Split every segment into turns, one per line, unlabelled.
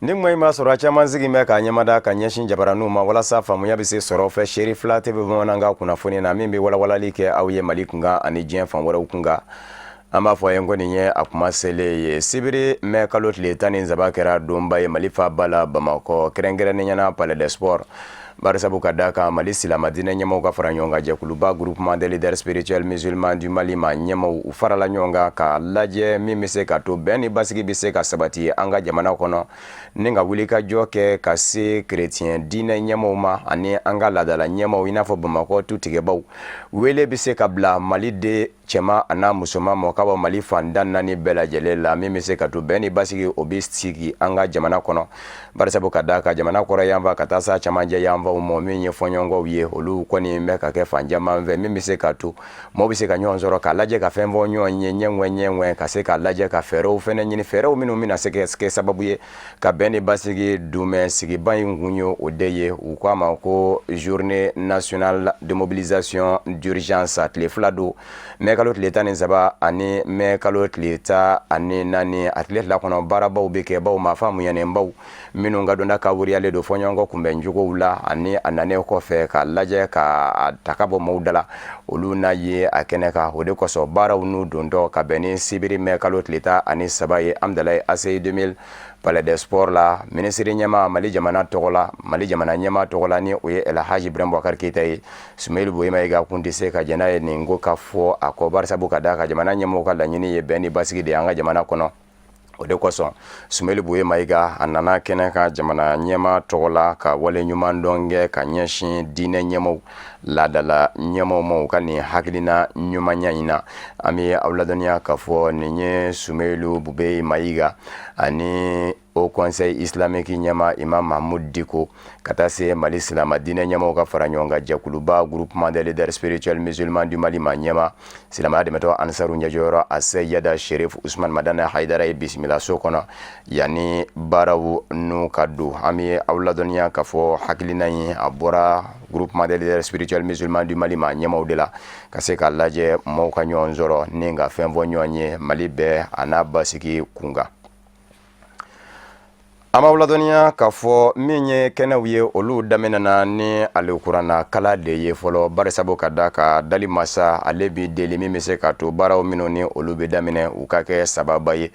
Ni kuma in b'a sɔrɔ a caman sigi bɛ k'a ɲɛmada ka ɲɛsin jabaraninw ma walasa faamuya bɛ se sɔrɔ fɛ. Seri fila tɛ bɛ bamanankan kunnafoni na min bɛ walawalali kɛ aw ye Mali kunkan ani diɲɛ fan wɛrɛw kunkan. An b'a fɔ a ye ko nin ye a kuma selen ye. Sibiri mɛ kalo tile 13 kɛra donba ye Mali faaba la Bamakɔ, kɛrɛnkɛrɛnnenya na Palais des Sports, barisabu ka da kan Mali silamɛdinɛ ɲɛmaaw ka fara ɲɔgɔn kan jɛkuluba Groupement des leaders spirituels musulmans du Mali ma ɲɛmaaw, u farala ɲɔgɔn kan k'a lajɛ min bɛ se ka to bɛn ni basigi bɛ se ka sabati an ka jamana kɔnɔ, ni ka wulikajɔ kɛ ka se kerecɛn diinɛ ɲɛmaaw ma ani an ka laadala ɲɛmaaw, i n'a fɔ Bamakɔ tutigɛbaw. Wele bɛ se ka bila Mali de cɛman a n'a musoman mɔ ka bɔ Mali fan tan naani bɛɛ lajɛlen la, min bɛ se ka to bɛn ni basigi o bɛ sigi an ka jamana kɔnɔ, barisabu ka da ka jamana kɔrɔn yanfan ka taa sa camancɛ yanfanw mɔ. Min ye fɔɲɔgɔnkɔw ye, olu kɔni bɛ ka kɛ fan caman fɛ, min bɛ se ka to mɔgɔw bɛ se ka ɲɔgɔn sɔrɔ k'a lajɛ ka fɛn fɔ ɲɔgɔn ye ɲɛŋɛ ɲɛŋɛ, ka se k'a lajɛ ka fɛɛrɛw fɛnɛ ɲini, fɛɛrɛw minnu bɛna se kɛ sababu ye ka bɛn ni basigi dumɛ. Sigiba in kun ye o de ye. U ko a ma ko Journée nationale de mobilisation d'urgence. Tile 2 don, mɛ kalo tile 13 ani mɛ kalo tile 14. A tile 2 kɔnɔ, baarabaw bɛ kɛ baw maa faamuyanenbaw minnu ka donda ka wuriyalen don fɔɲɔgɔnkɔ kunbɛncogow la, ani a nanen kɔfɛ ka lajɛ ka ta ka bɔ maaw da la, olu n'a ye a kɛnɛ kan. O de kosɔn baaraw n'u dontɔ ka bɛn ni sibiri mɛ kalo tile 13 ye, Amdalaye ACI 2000, Palais des Sports la, minisiri ɲɛmaa Mali jamana tɔgɔ la, Mali jamana ɲɛmaa tɔgɔ la, ni o ye Elhaji Ibrahim Boubacar Keita ye, Soumeylou Boubèye Maïga kun tɛ se ka jɛn n'a ye nin ko ka fɔ a kɔ, barisabu ka d'a ka jamana ɲɛmɔgɔw ka laɲini ye bɛn ni basigi de ye an ka jamana kɔnɔ. O de kosɔn Soumeylou Boubèye Maïga a nana kɛnɛ kan jamana ɲɛmaa tɔgɔ la ka wale ɲuman dɔn kɛ ka ɲɛsin diinɛ ɲɛmaaw, laadala ɲɛmaaw ma, u ka nin hakilina ɲumanya in na. An bɛ aw ladɔnniya k'a fɔ nin ye Soumeylou Boubèye Maïga ani Haut Conseil islamique ɲɛmaa Imam Mahmoud Dicko, ka taa se Mali silama diinɛ ɲɛmaaw ka fara ɲɔgɔn kan jɛkuluba Groupement des leaders spirituels musulmans du Mali ma ɲɛmaa, silamɛya dɛmɛtɔ Ansaru ɲɛjɔyɔrɔ Aseyida Sherif Usman Madani Hayidara ye bisimila so kɔnɔ yanni baaraw n'u ka don. An bɛ aw ladɔnniya k'a fɔ hakilina in a bɔra Groupement des leaders spirituels musulmans du Mali ma ɲɛmaaw de la, ka se k'a lajɛ maaw ka ɲɔgɔn sɔrɔ ni ka fɛn fɔ ɲɔgɔn ye Mali bɛɛ a n'a basigi kunkan. An b'aw ladɔnniya k'a fɔ min ye kɛnɛw ye, olu daminɛna ni alikuranna kala de ye fɔlɔ, barisabu ka da ka dali masa ale bi deli min bɛ se ka to baaraw minnu ni olu bɛ daminɛ, u ka kɛ sababa ye.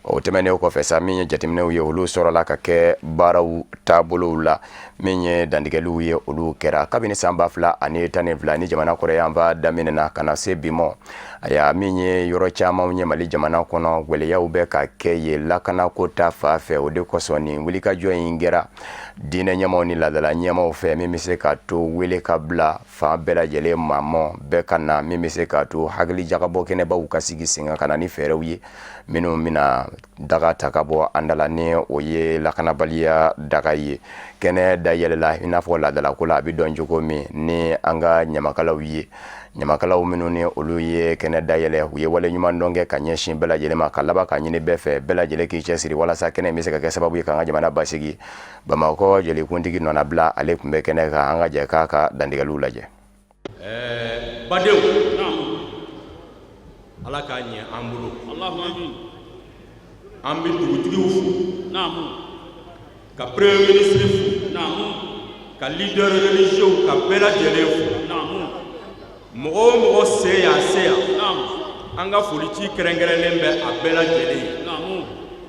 O tɛmɛnen kɔfɛ sa, min ye jateminɛw ye, olu sɔrɔla ka kɛ baaraw taabolow la. Min ye dantigɛliw ye, olu kɛra kabini san 2012 ni jamana kɔrɔyanfan daminɛna ka na se bi mɔ. Aya, min ye yɔrɔ camanw ye Mali jamana kɔnɔ, gwɛlɛyaw bɛ ka kɛ ye lakanako ta fan fɛ. O de kosɔn nin wulikajɔ in kɛra diinɛ ɲɛmaaw ni laadala ɲɛmaaw fɛ, min bɛ se ka to wele ka bila fan bɛɛ lajɛlen ma, mɔ bɛɛ ka na, min bɛ se ka to hakili jagabɔ kɛnɛbaw ka sigi sen kan ka na ni fɛɛrɛw ye minnu bɛna daga ta ka bɔ an da la, ni o ye lakanabaliya daga ye. Kɛnɛ dayɛlɛla i n'a fɔ laadalako la a bɛ dɔn cogo min ni an ka ɲamakalaw ye, ɲamakalaw minnu ni olu ye kɛnɛ dayɛlɛ, u ye wale ɲuman dɔn kɛ ka ɲɛsin bɛɛ lajɛlen ma, ka laban ka ɲini bɛɛ fɛ, bɛɛ lajɛlen k'i cɛsiri walasa kɛnɛ in bɛ se ka kɛ sababu ye k'an ka jamana basigi. Bamakɔ jelikuntigi nɔnabila, ale tun bɛ kɛnɛ kan. An ka jɛ k'a ka dantigɛliw lajɛ.
Badenw, Ala k'a ɲɛ an bolo. An bɛ dugutigiw fo, ka premier ministre fo, ka leader religieux, ka bɛɛ lajɛlen fo. Mɔgɔ o mɔgɔ sen y'a se yan, an ka foli ci kɛrɛnkɛrɛnlen bɛ a bɛɛ lajɛlen ye.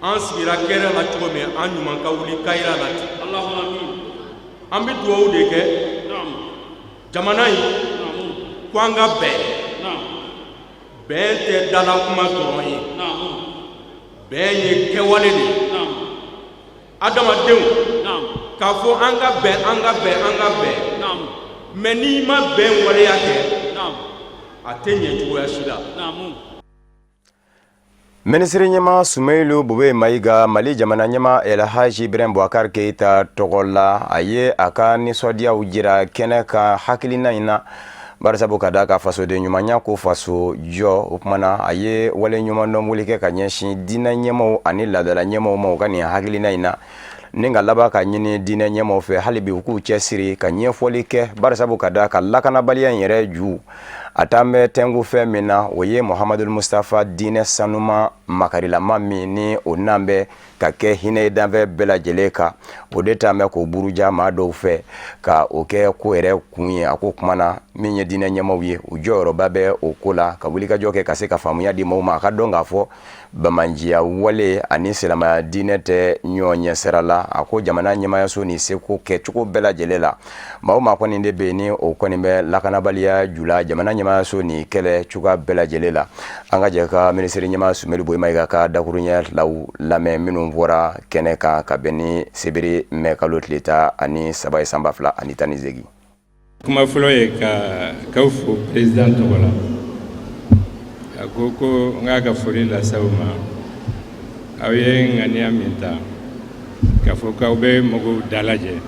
An sigira kɛrɛ la cogo min, an ɲuman ka wuli kayira la ten. An bɛ dugawu de kɛ jamana in ko an ka bɛn. Bɛn tɛ dala kuma dɔrɔn ye, bɛn ye kɛwale de ye. Adamadenw k'a fɔ an ka bɛn, an ka bɛn, an ka bɛn, mais n'i ma bɛn waleya kɛ, a tɛ ɲɛ cogoya si la.
Minisiri ɲɛmaa Soumeylou Boubèye Maïga, Mali jamana ɲɛmaa Elhaji Ibrahim Boubacar Keita tɔgɔ la, a ye a ka nisɔndiyaw jira kɛnɛ kan hakilina in na, barisabu ka da ka fasoden ɲumanya ko faso jɔ. O kuma na, a ye wale ɲuman dɔn wuli kɛ ka ɲɛsin diinɛ ɲɛmaaw ani laadala ɲɛmaaw ma u ka nin hakilina in na, ni ka laban ka ɲini diinɛ ɲɛmaaw fɛ hali bi u k'u cɛsiri ka ɲɛfɔli kɛ, barisabu ka da ka lakanabaliya in yɛrɛ ju. A t'an bɛ tɛnku fɛn min na, o ye Muhamadul Mustafa diinɛ sanuma makarilama min ni o nan bɛ ka kɛ hinɛ ye danfɛn bɛɛ lajɛlen kan, o de t'an bɛ k'o buruja maa dɔw fɛ ka o kɛ ko yɛrɛ kun ye. A ko kuma na, min ye diinɛ ɲɛmaaw ye, u jɔyɔrɔba bɛ o ko la ka wulikajɔ kɛ ka se ka faamuya di maaw ma, a ka dɔn k'a fɔ banbaanciya wale ani silamɛya diinɛ tɛ ɲɔgɔn ɲɛ sira la. A ko jamana ɲɛmaayaso ni seko kɛ cogo bɛɛ lajɛlen la, maa o maa kɔni de bɛ yen ni o kɔni bɛ lakanabaliya ju la, jamana ɲɛmaayaso ni kɛlɛ cogoya bɛɛ lajɛlen la. An ka jɛ ka minisiri ɲɛmaa Sumeli Boyi Mayiga ka dakuruɲɛ filaw lamɛn minnu fɔra kɛnɛ kan ka bɛn ni sibiri mɛ kalo tile 13 ye san 2018.
Kuma fɔlɔ ye ka k'aw fo président tɔgɔ la. A ko ko n k'a ka foli lase aw ma. Aw ye ŋaniya min ta k'a fɔ k'aw bɛ mɔgɔw dalajɛ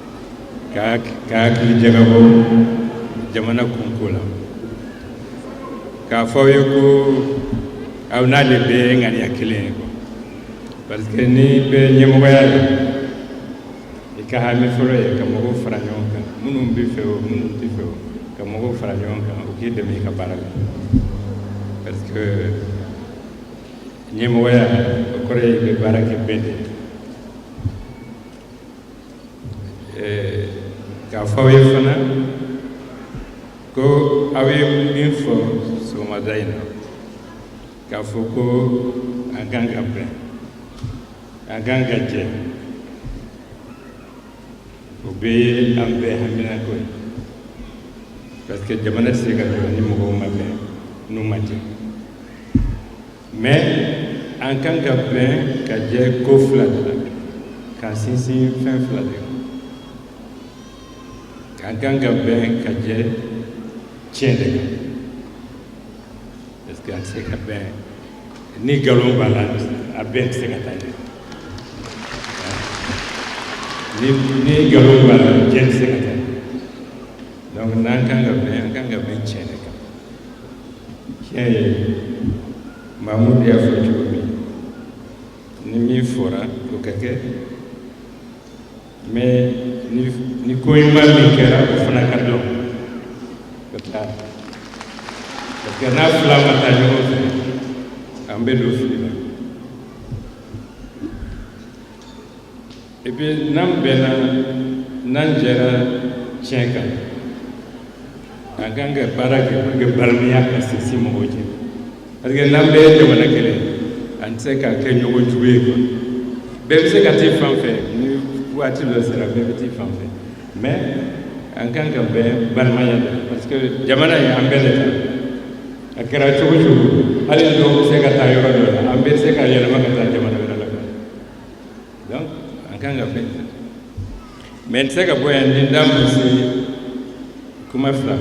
ka hakili jagabɔ jamana kunko la, k'a fɔ aw ye ko aw n'ale bɛɛ ye ŋaniya kelen ye quoi, parce que n'i bɛ ɲɛmɔgɔya la, i ka hami fɔlɔ ye ka mɔgɔw fara ɲɔgɔn kan, minnu b'i fɛ o, minnu t'i fɛ o, ka mɔgɔw fara ɲɔgɔn kan u k'i dɛmɛ i ka baara la, parce que ɲɛmɔgɔya, o kɔrɔ ye i bɛ baara kɛ bɛɛ de ye. K'a fɔ aw ye fana ko aw ye min fɔ sɔgɔmada in na, k'a fɔ ko an kan ka bɛn, an kan ka jɛ, o bɛɛ ye an bɛɛ haminako ye, parce que jamana tɛ se ka jɔ ni mɔgɔw ma bɛn, n'u ma jɛ. Mais an kan ka bɛn ka jɛ ko fila de la, k'an sinsin fɛn fila de kan. An kan ka bɛn ka jɛ tiɲɛ de kan, parce que an tɛ se ka bɛn ni nkalon b'a la, a bɛn tɛ se ka taa ɲɛ. Ni nkalon b'a la, jɛ tɛ se ka taa ɲɛ. Donc n'an kan ka bɛn, an kan ka bɛn tiɲɛ de kan. Tiɲɛ ye, Mamudu y'a fɔ cogo min, ni min fɔra, o ka kɛ, mais ni ko ɲuman min kɛra, o fana ka dɔn ka taa, parce que n'a fila ma taa ɲɔgɔn fɛ, an bɛ don fili la. Et puis n'an bɛnna, n'an jɛra tiɲɛ kan, an kan ka baara kɛ pour que balimaya ka sinsin mɔgɔw cɛ, parce que n'an bɛɛ ye jamana kelen, an tɛ se ka kɛ ɲɔgɔn jugu ye quoi. Bɛɛ bɛ se ka t'i fan fɛ, ni waati dɔ sera, bɛɛ bɛ t'i fan fɛ, mais an kan ka bɛn balimaya la, parce que jamana in, an bɛɛ de ta. A kɛra cogo cogo, hali ni dɔw bɛ se ka taa yɔrɔ dɔ la, an bɛɛ bɛ se ka yɛlɛma ka taa jamana wɛrɛ la. Donc an kan ka bɛn. Mais n tɛ se ka bɔ yan ni n da ma se kuma fila.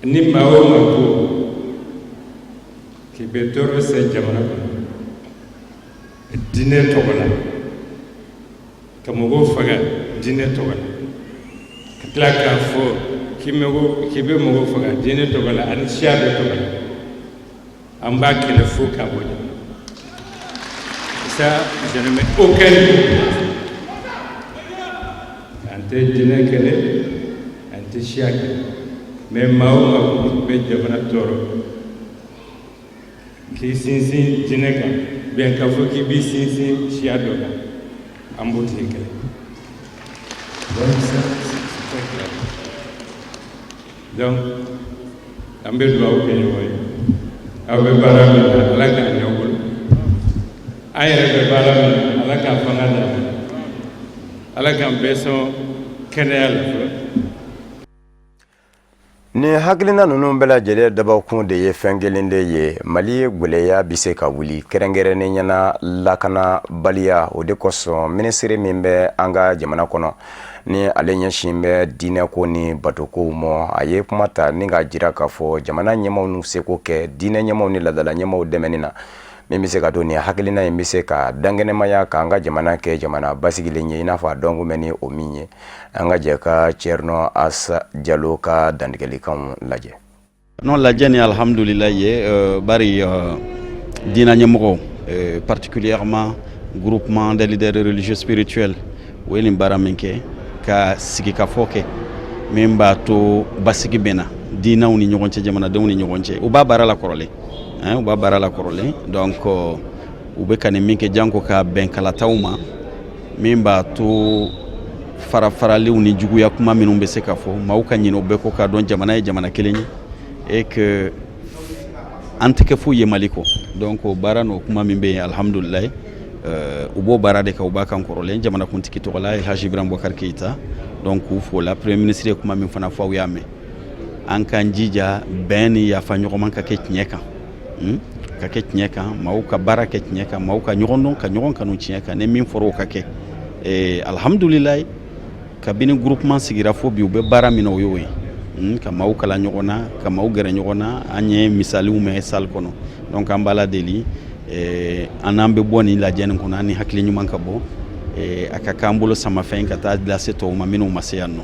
Ni maa o maa ko k'i bɛ tɔɔrɔ se jamana kɔnɔ diinɛ tɔgɔ la, ka mɔgɔw faga diinɛ tɔgɔ la, ka tila k'a fɔ k'i bɛ mɔgɔw faga diinɛ tɔgɔ la ani siya dɔ tɔgɔ la, an b'a kɛlɛ fo k'a bɔ jamana. Ça, je ne mets aucun doute. An tɛ diinɛ kɛlɛ, an tɛ siya kɛlɛ, mais maa o maa ko k'i bɛ jamana tɔɔrɔ k'i sinsin diinɛ kan, bien k'a fɔ k'i b'i sinsin siya dɔ kan, an b'o tigi kɛlɛ. Donc ça, c'est très clair. Donc an bɛ dugawu kɛ ɲɔgɔn ye. Aw bɛ baara min na, Ala k'a ɲɛ aw bolo. An yɛrɛ bɛ baara min na, Ala k'a fanga d'an ma, Ala k'an bɛɛ sɔn kɛnɛya la fɔlɔ.
Nin hakilina ninnu bɛɛ lajɛlen dabɔkun de ye fɛn kelen de ye: Mali gwɛlɛya bɛ se ka wuli, kɛrɛnkɛrɛnnenya na lakanabaliya. O de kosɔn, minisiri min bɛ an ka jamana kɔnɔ, ni ale ɲɛsin bɛ diinɛko ni batokow ma, a ye kuma ta ni k'a jira k'a fɔ jamana ɲɛmaw n'u seko kɛ diinɛ ɲɛmaw ni laadala ɲɛmaw dɛmɛni na, min bɛ se ka to nin hakilina in bɛ se ka dankɛnɛmaya k'an ka jamana kɛ jamana basigilen ye, i n'a fɔ a dɔnko bɛ ni o min ye. An ka jɛ ka Cɛrinɔ Asa Jalo ka dantigɛlikanw lajɛ.
Non, lajɛ ni alhamdulillah ye, bari diinɛ ɲɛmɔgɔw, particulièrement Groupement des leaders religieux spirituels, o ye nin baara min kɛ ka sigikafɔ kɛ. Min b'a to basigi bɛ na diinɛw ni ɲɔgɔn cɛ, jamanadenw ni ɲɔgɔn cɛ. U b'a baara la kɔrɔlen, u b'a baara la kɔrɔlen. Donc u bɛ ka nin min kɛ, janko ka bɛn kalataw ma, min b'a to farafaraliw ni juguya kuma minnu bɛ se ka fɔ, maaw ka ɲinɛ o bɛɛ kɔ, k'a dɔn jamana ye jamana kelen ye et que an tɛ kɛ foyi ye Mali kɔ. Donc o baara n'o kuma min bɛ yen, alhamdulilayi, u b'o baara de kan, u b'a kan kɔrɔlen. Jamanakuntigi tɔgɔ la, Elhaji Ibrahim Boubacar Keïta, donc k'u fo la. Premier ministre ye kuma min fana fɔ, aw y'a mɛn. An k'an jija bɛn ni yafa ɲɔgɔnma ka kɛ tiɲɛ kan, Ka kɛ tiɲɛ kan, maaw ka baara kɛ tiɲɛ kan, maaw ka ɲɔgɔn dɔn, ka ɲɔgɔn kanu tiɲɛ kan. Ni min fɔra, o ka kɛ. Alhamdulilayi, kabini groupement sigira fo bi, u bɛ baara min na, o y'o ye, ka maaw kala ɲɔgɔn na, ka maaw gɛrɛ ɲɔgɔn na. An ye misaliw mɛn salle kɔnɔ. Donc an b'Ala deli, an n'an bɛ bɔ nin lajɛ nin kɔnɔ, an ni hakili ɲuman ka bɔ, a ka k'an bolo samafɛn ka taa lase tɔw ma minnu ma se yan nɔ.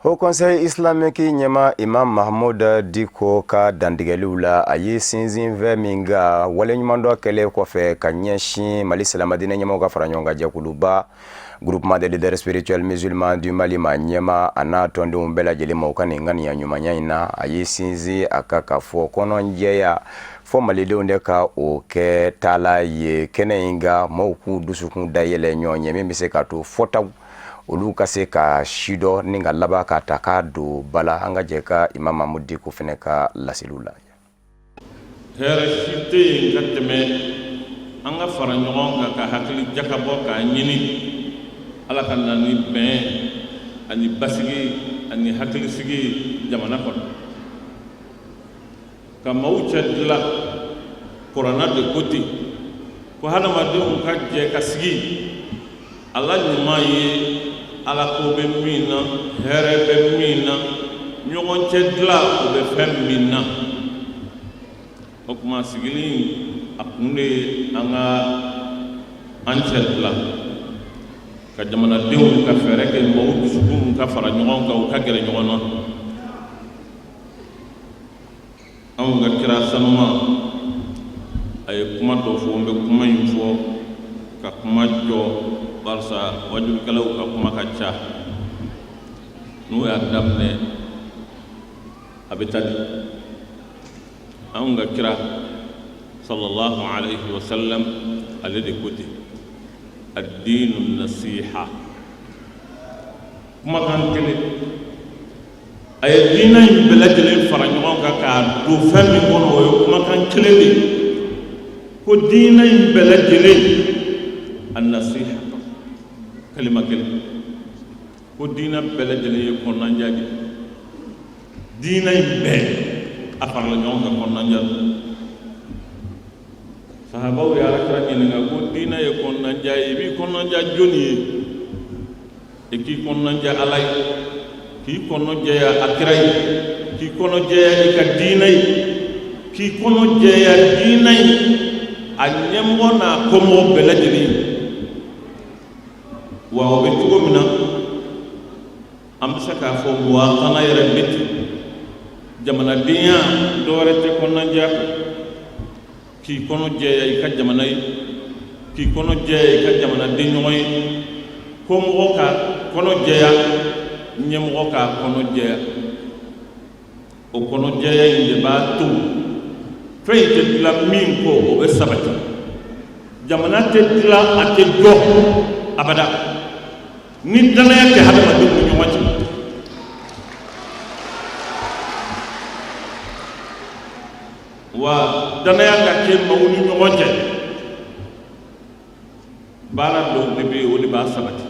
Haut Conseil islamique ɲɛmaa Imam Mahmoud Dicko ka dantigɛliw la, a ye sinsin fɛn min kan, waleɲumandɔn kɛlen kɔfɛ ka ɲɛsin Mali silamɛdiinɛ ɲɛmaaw ka fara ɲɔgɔn kan jɛkuluba Groupement des leaders spirituels musulmans du Mali ma ɲɛmaa a n'a tɔndenw bɛɛ lajɛlen ma u ka nin ŋaniya ɲumanya in na, a ye sinsin a kan k'a fɔ kɔnɔjɛya fɔ malidenw de ka o kɛ taala ye kɛnɛ in kan, maaw k'u dusukun dayɛlɛ ɲɔgɔn ye, min bɛ se k'a to fɔtaw olu ka se ka sidɔn ni ka laban ka ta k'a don ba la. An ka jɛ ka Imam Mahmoud Dicko fana ka laseliw la.
Hɛrɛ si tɛ yen ka tɛmɛ an ka fara ɲɔgɔn kan ka hakili jakabɔ k'a ɲini Ala ka na ni bɛn ani basigi ani hakilisigi jamana kɔnɔ, ka maaw cɛ dilan. Kuranna de ko ten ko hadamadenw ka jɛ ka sigi. Ala ɲuman ye Ala ko bɛ min na, hɛrɛ bɛ min na, ɲɔgɔn cɛ dilan o bɛ fɛn min na. O tuma sigili a kun de ye an ka an cɛ dilan, ka jamanadenw ka fɛɛrɛ kɛ maaw dusukun ka fara ɲɔgɔn kan, u ka gɛrɛ ɲɔgɔn na. Anw ka kira sanuma, a ye kuma dɔ fɔ. N bɛ kuma in fɔ ka kuma jɔ, barisa wajulikɛlaw ka kuma ka ca. N'u y'a daminɛ, a bɛ taa di. Anw ka kira sallallahu alayhi wa sallam, ale de ko ten: ad-dinu nasiha. Kumakan kelen, a ye diinɛ in bɛɛ lajɛlen fara ɲɔgɔn kan k'a don fɛn min kɔnɔ, o ye kumakan kelen de ye, ko diinɛ in bɛɛ lajɛlen an-nasiha, kalima kelen, ko diinɛ bɛɛ lajɛlen ye kɔnɔnajɛya de ye. Diinɛ in bɛɛ a farala ɲɔgɔn kan kɔnɔnajɛya don. Sahabaw ye Alakira ɲininka ko diinɛ ye kɔnɔnajɛya ye, i b'i kɔnɔnajɛya jɔni ye? I k'i kɔnɔnajɛya Ala ye, k'i kɔnɔ jɛya a kira ye, k'i kɔnɔ jɛya i ka diinɛ ye, k'i kɔnɔ jɛya diinɛ ye a ɲɛmɔgɔ n'a kɔmɔgɔ bɛɛ lajɛlen ye. Wa o bɛ cogo min na, an bɛ se k'a fɔ muwatana yɛrɛ bɛ ten. Jamanadenya dɔwɛrɛ tɛ kɔnɔnajɛya kɔ, k'i kɔnɔ jɛya i ka jamana ye, k'i kɔnɔ jɛya i ka jamanaden ɲɔgɔn ye, kɔmɔgɔ ka kɔnɔ jɛya, ɲɛmɔgɔ k'a kɔnɔ jɛya. O kɔnɔ jɛya in de b'a to fɛn in tɛ dilan min kɔ, o bɛ sabati. Jamana tɛ dilan, a tɛ jɔ abada ni danaya tɛ hadamadenw ni ɲɔgɔn cɛ. Wa danaya ka kɛ maaw ni ɲɔgɔn cɛ, baara dɔw de bɛ yen, o de b'a sabati.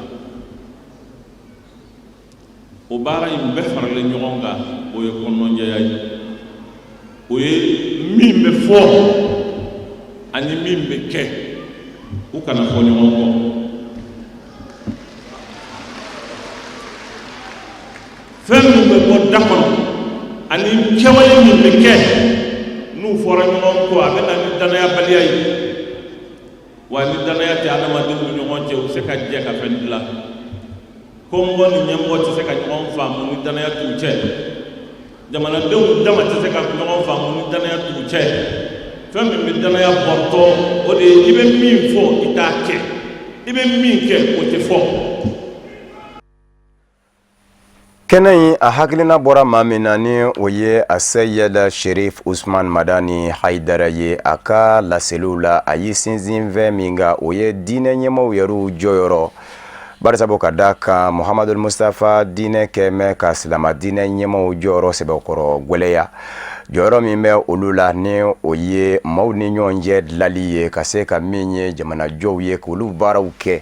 O baara in bɛɛ faralen ɲɔgɔn kan, o ye kɔnɔnajɛya ye. O ye min bɛ fɔ ani min bɛ kɛ, u kana fɔ ɲɔgɔn kɔ. Fɛn min bɛ bɔ da kɔnɔ ani kɛwale min bɛ kɛ, n'u fɔra ɲɔgɔn kɔ, a bɛ na ni danayabaliya ye. Wa ni danaya tɛ adamadenw ni ɲɔgɔn cɛ, u tɛ se ka jɛ ka fɛn dilan. Kɔmɔgɔ ni ɲɛmɔgɔ tɛ se ka ɲɔgɔn faamu ni danaya t'u cɛ. Jamanadenw dama tɛ se ka ɲɔgɔn faamu ni danaya t'u cɛ. Fɛn min bɛ danaya bɔtɔ, o de ye i bɛ min fɔ, i t'a kɛ, i bɛ min kɛ, o tɛ fɔ.
Kɛnɛ in a hakilina bɔra maa min na, ni o ye a Seyid Sherif Usman Madani Hayidara ye, a ka laseliw la, a y'i sinsin fɛn min kan, o ye diinɛ ɲɛmaaw yɛrɛw jɔyɔrɔ, barisabu ka da kan Muhamadul Mustafa diinɛ kɛmɛ ka silama diinɛ ɲɛmaaw jɔyɔrɔ sɛbɛkɔrɔ gwɛlɛya, jɔyɔrɔ min bɛ olu la, ni o ye maaw ni ɲɔgɔn cɛ dilali ye, ka se ka min ye jamanajɔw ye, k'olu baaraw kɛ.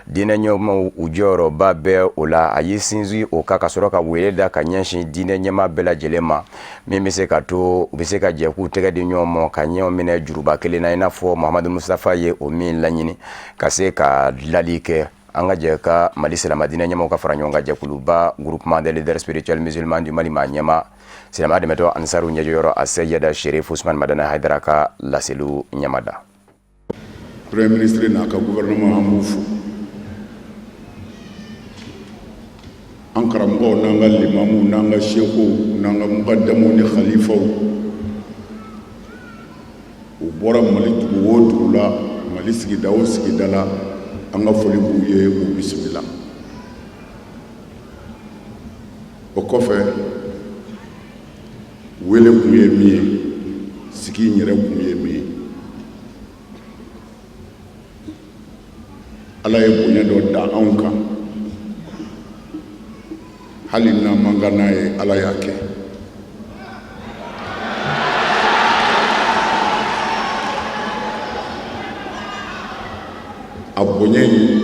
Diinɛ ɲɛmaaw u jɔyɔrɔba bɛ o la. A y'i sinsin o kan ka sɔrɔ ka wele da ka ɲɛsin diinɛ ɲɛmaa bɛɛ lajɛlen ma, min bɛ se ka to u bɛ se ka jɛ k'u tɛgɛ di ɲɔgɔn ma ka ɲɔgɔn minɛ juruba kelen na, i n'a fɔ Muhamadu Mustafa ye o min laɲini ka se ka dilali kɛ. An ka jɛ ka Mali silamɛ diinɛ ɲɛmaaw ka fara ɲɔgɔn kan jɛkuluba Groupement des leaders spirituels musulmans du Mali maa ɲɛmaa, silamɛya dɛmɛtɔn Ansaru ɲɛjɔyɔrɔ, a Seyid Sherif Usman Madani Hayidara ka laseliw ɲɛmada.
Premier ministre n'a ka gouvernement, an b'u fo. An karamɔgɔw n'an ka limamuw n'an ka sekow n'an ka mukadamuw ni khalifaw, u bɔra Mali dugu o dugu la, Mali sigida o sigida la, an ka foli b'u ye, u bisimila. O kɔfɛ, wele kun ye min ye, sigi in yɛrɛ kun ye min ye, Ala ye bonya dɔ da anw kan, hali n'an man kan n'a ye, Ala y'a kɛ. A bonya in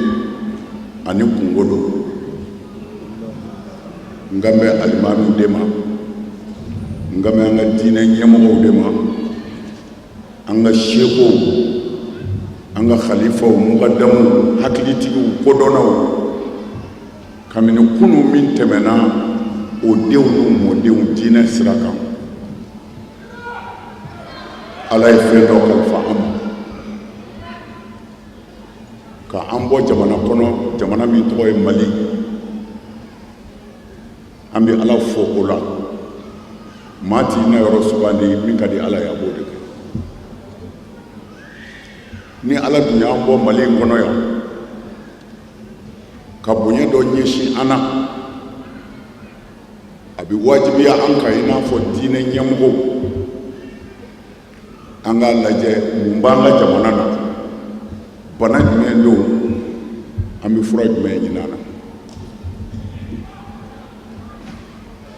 ani kunko don. N kan bɛ alimamiw de ma, n kan bɛ an ka diinɛ ɲɛmɔgɔw de ma, an ka sekow, an ka khalifaw, mukadamuw, hakilitigiw, kodɔnnaw. Kabini kunu min tɛmɛna, o denw n'u mɔdenw diinɛ sira kan, Ala ye fɛn dɔ kalifa an ma ka an bɔ jamana kɔnɔ, jamana min tɔgɔ ye Mali. An bɛ Ala fo o la. Maa t'i na yɔrɔ sugandi, min ka di Ala ye, a b'o de kɛ. Ni Ala dun y'an bɔ Mali in kɔnɔ yan ka bonya dɔ ɲɛsin an na, a bɛ wajibiya an kan, i n'a fɔ diinɛ ɲɛmɔgɔw, an k'a lajɛ mun b'an ka jamana na, bana jumɛn don, an bɛ fura jumɛn ɲini a na.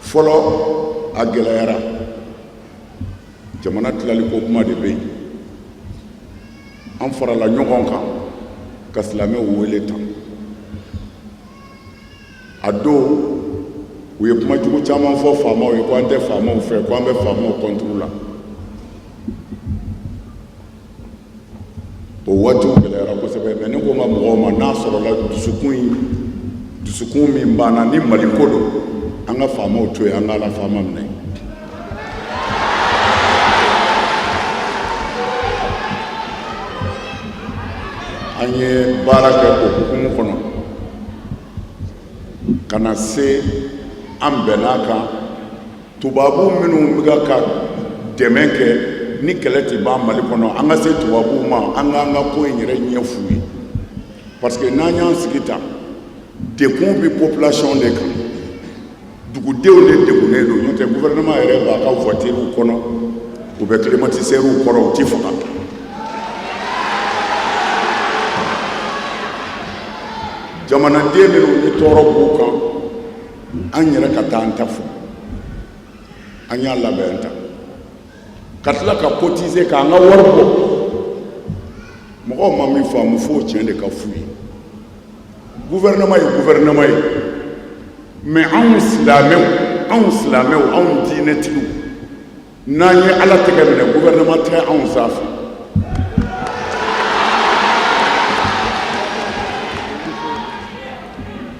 Fɔlɔ, a gɛlɛyara, jamana tilali ko kuma de bɛ yen. An farala ɲɔgɔn kan ka silamɛw wele tan. A don, u ye kuma jugu caman fɔ faamaw ye, ko an tɛ faamaw fɛ, ko an bɛ faamaw contre la. O waatiw gɛlɛyara kosɛbɛ. Mais ne ko n ka mɔgɔw ma, n'a sɔrɔla dusukun in, dusukun min banna ni Mali ko don, an ka faamaw to yen, an ka Ala faama minɛ. An ye baara kɛ o hukumu kɔnɔ ka na se an bɛn'a kan, tubabu minnu bɛ ka dɛmɛ kɛ ni kɛlɛ tɛ ban Mali kɔnɔ, an ka se tubabuw ma, an k'an ka ko in yɛrɛ ɲɛf'u ye, parce que n'an y'an sigi tan, degun bɛ population de kan, dugudenw de degunnen don. N'o tɛ, gouvernement yɛrɛ b'a ka voiture kɔnɔ, u bɛ climatiseur kɔrɔ, u ti faga. Jamanaden minnu ni tɔɔrɔ b'u kan, an yɛrɛ ka taa an ta fɔ. An y'a labɛn ta ka tila ka cotiser k'an ka wari bɔ. Mɔgɔw ma min faamu, f'o tiɲɛ de ka f'u ye. Gouvernement ye gouvernement ye, mais anw silamɛw, anw silamɛw, anw diinɛtigiw, n'an ye Ala tɛgɛ minɛ, gouvernement tɛ anw sanfɛ.